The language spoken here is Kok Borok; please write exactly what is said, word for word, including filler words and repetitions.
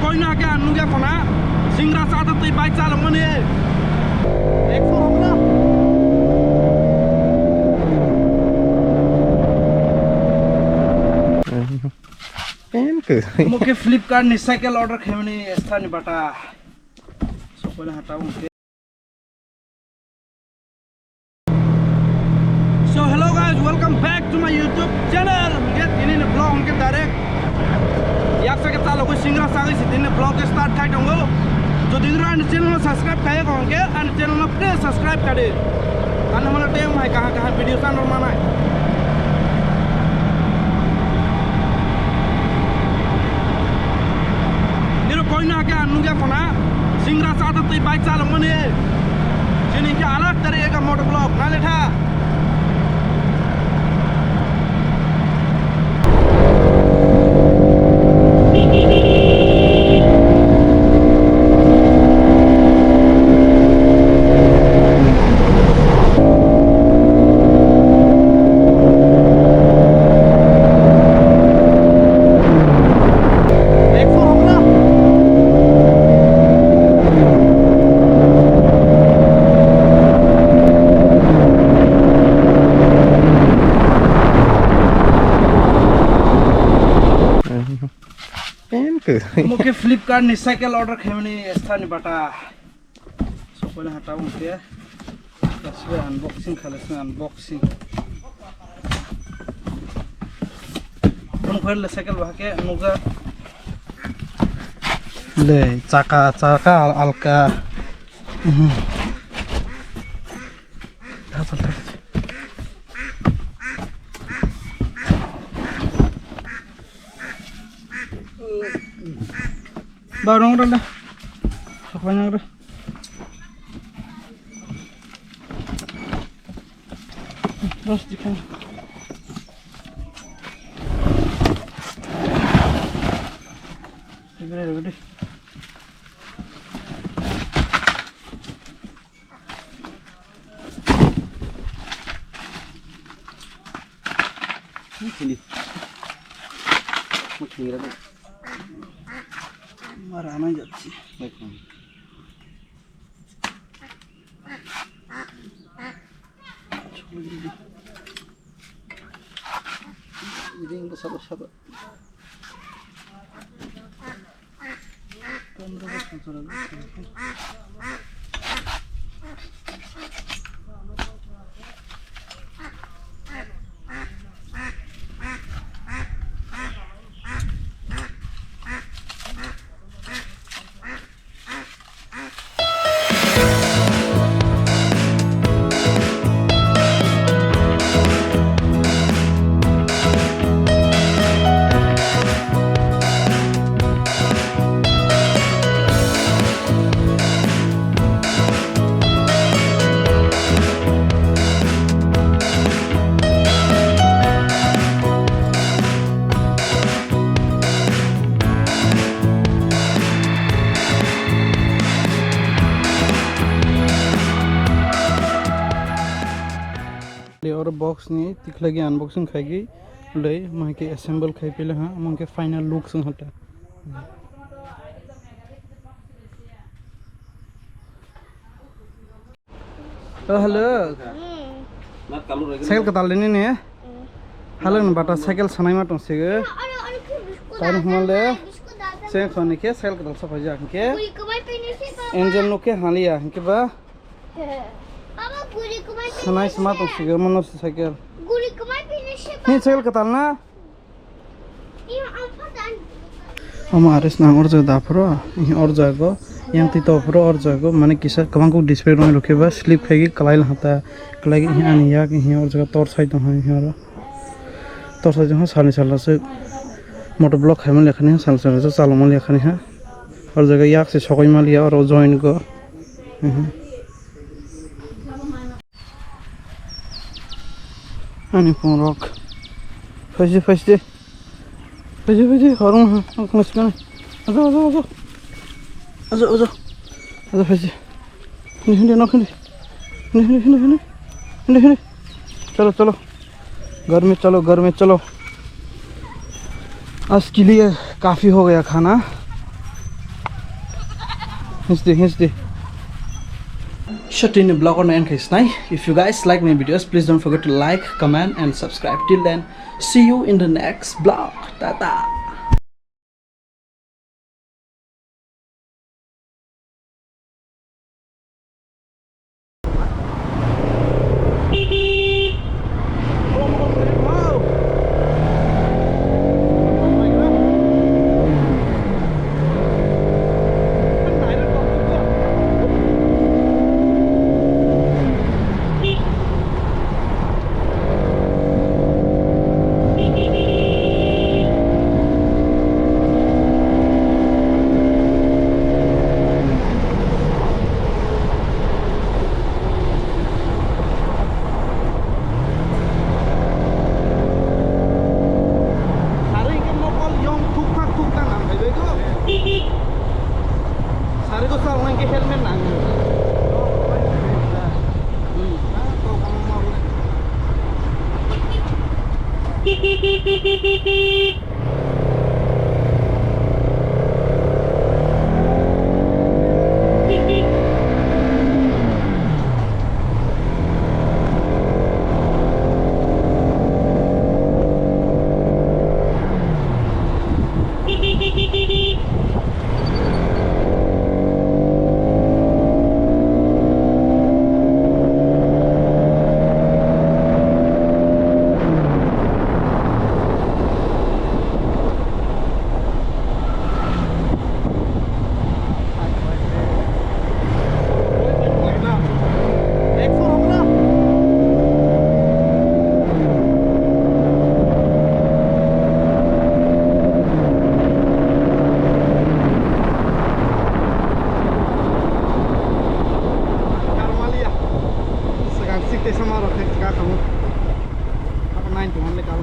Koino hake ang nugya khona, singra sa ta twi bike chalok mani. Ekso hokla. Pen ke. Omo khe Flipkart ni cycle order khaimani Estha ni bata. Sokole hata omo khe. So hello guys, welcome back to my YouTube channel. Hingke tini ni vlog hingke direct yaksa ke chalogwi singra sagwi si tini vlog ke start khai tongo. Jodi ani channel no subscribe khai ko hingke ani channel no please subscribe khai di. Ano mala tei mai kaha kaha video san manai. Niro koino hake ang nugya khona, singra sa ta twi bike chalok mani. Chini khe alag tari eka motor vlog, nale tha. Pen ke. Omo khe Flipkart ni cycle order khaimani Estha ni bata. Sokole hata omo khe. Unboxing khala se unboxing. Phone khe le cycle ba khe nugja. Le chaka chaka alka. Mhm. Ba rong rong da. Sok ba nyang rong. Dos dikha. Ibre rong di. Sini. Mungkin rada. Marana jatsi. Baik. Ini yang besar-besar. Oro box ni tikhlagi unboxing khaigi lei, omo hai khe assemble khai pila ha, omo khe final look swng hata. Oh, hello. Cycle kwtal de nini? Hello, ni bata cycle sanai ma tong sego. Tari hwnle, se khoni khe cycle kwtal sa phaijak hwnkhe. Engine no khe haliya hwnkhe ba. Sanai se ma tong sego, mono se cycle. Ni cycle kwtal na? Omo ares nang or jaga da phoro, or jaga yang twi to phoro or jaga, mane kisa kwbang kuk display rok rwkhe ba slip khai khe kwlai hata, kwlai khe ani yak or jaga tor sai tong hai oro. Tor sai tong salni sal aswk motor block khaima lekha ni salni sal aswk chalokma lekha ni ha. Or jaga yak se sokoi maliya oro join go. Ani phone rok. Phaisi, phaisi. Phaisi, phaisi. Horong ha, ang khna sikana. Ajo, ajo, ajo. Ajo, ajo. Ajo, phaisi. Hindi, hindi, nok hindi. Hindi, hindi, hindi, hindi. Hindi, hindi. Chalo, chalo. घर में चलो, घर में चलो। आज के लिए काफ़ी हो गया खाना। History, history. Shut in vlog on and snai. If you guys like my videos, please don't forget to like, comment, and subscribe. Till then, see you in the next vlog. Tata. Sari hingke mokol yong thukthak thukthak nang phaibai kho. Sari ko sal nang ke helmet nang. Hmm. Karmalia. Segang sik tei sama rok khe kha khamu. Apa nine to one le kal.